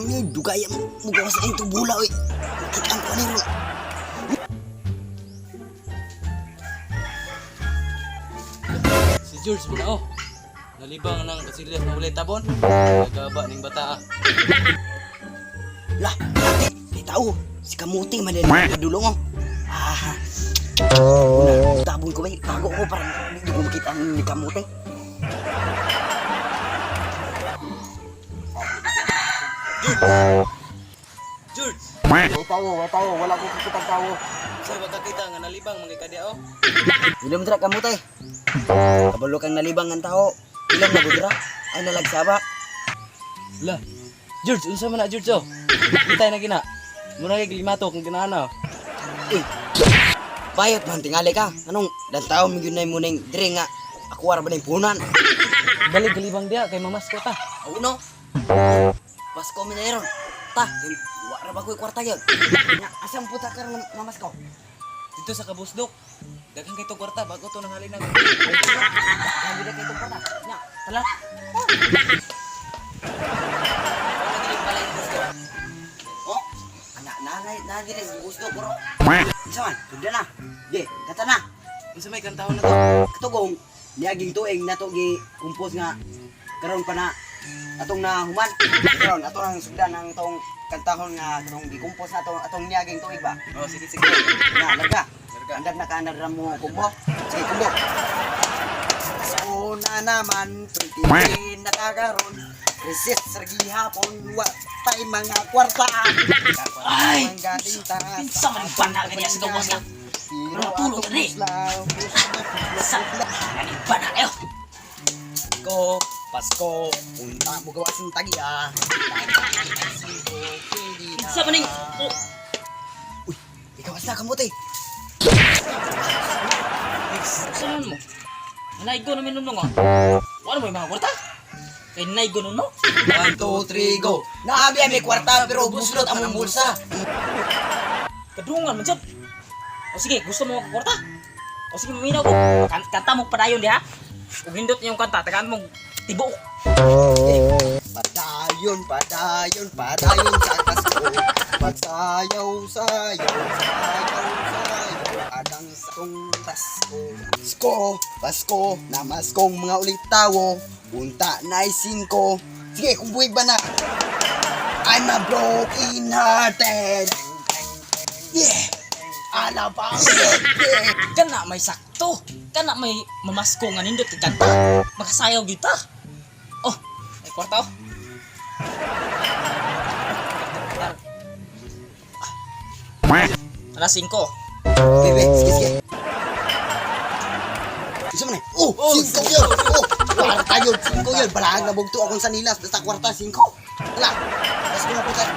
Ni dugay mo gawas sa ito bula oy. Kita ko ni ron. Si George mo oh. Nalibang ng kasilyas na walay tabon. Nagaba ning bata ah. Lah, ate, kay tao. Si kamuti man din dulong oh. Ah. Una, tabon ko ba? Tago ko para hindi ko makita ang ni kamuti. George, Way tawo, way tawo, wala ko kakitang tawo. sa ba kakita nga nalibang mga kadya oh. Ilom dra kamuti. Kabalo kang nalibang ang tao. Ilom na gudra. Ay nalagsaba. La. George, unsa man na George oh? Kitay na gina. Mura kay limato kung ganahan oh. Eh, bayot man tingali ka. Anong dantaw mo yun mo ning dire nga. Ako ara ba ning punan? Balik galibang diya kay mamasko ta. Ako no. Pasko mi na ron. Ta, kay wa ra ba ko'y kwarta gyud. Nga asam puta ka ron mamas ko. Dito sa Kabusdok. Daghan kay to kwarta bago to nangalin ang. Dami na kay itong kwarta. Nya, tala. Oh, anak nanay na dire gusto ko ro. Unsa man? Sugdan na. Ge, kata na. Unsa may kantahon na to? Katugong niaging tuig nato gi compose nga karon pa na atong nahuman. Karon ato nang sugdan ang tong kantahon nga atong gi-compose nato atong niaging tuig ba. Oh, sige sige. Nga, larga. Larga. Andar na ka andar ra mo kumbo. Sige, kumbo. So na naman, 23 na kagaron. Resist sa gihapon, wa tay mga kwarta. Ay, Kinsa kinsa man ang bana kaniya sa gawas nga? Pero Matulog ka na eh. Sa ganing bana kayo. Ko, Pasko, unta mo gawas ng tagiya. Kinsa man ning oh, Uy, ikaw na kamote. saan mo? Naigo na minum nga. Wala mo yung mga kwarta? Kay naigo nun no? 1, 2, 3, go. Naabi may kwarta pero buslot among bulsa. Kadungan man jud. O sige, gusto mo mga kwarta? O sige, maminaw ko. Kanta mo padayon diha. Ug hindot niyong kanta, tagaan mong tibuok. Padayon, padayon, padayon sa Pasko. Pagsayaw, sayaw, sayaw, sayaw. Adang sa tong Pasko. Pasko, Pasko, namaskong mga ulit tawo. Unta na singko. Sige, kung buhig ba na? I'm a broken hearted. Yeah! Alabang! Yeah! Kana may sakto. Kana may mamasko nga nindot kay kanta. Makasayaw gyud ta. Oh, may kwarta oh. Alas 5. Bebe, sige, sige. Isa man eh. Oh, singko yun! Oh, kwarta yun, singko yun. Balaan na bugto akong sanilas. Basta kwarta, singko. Wala. Pasko na po tayo.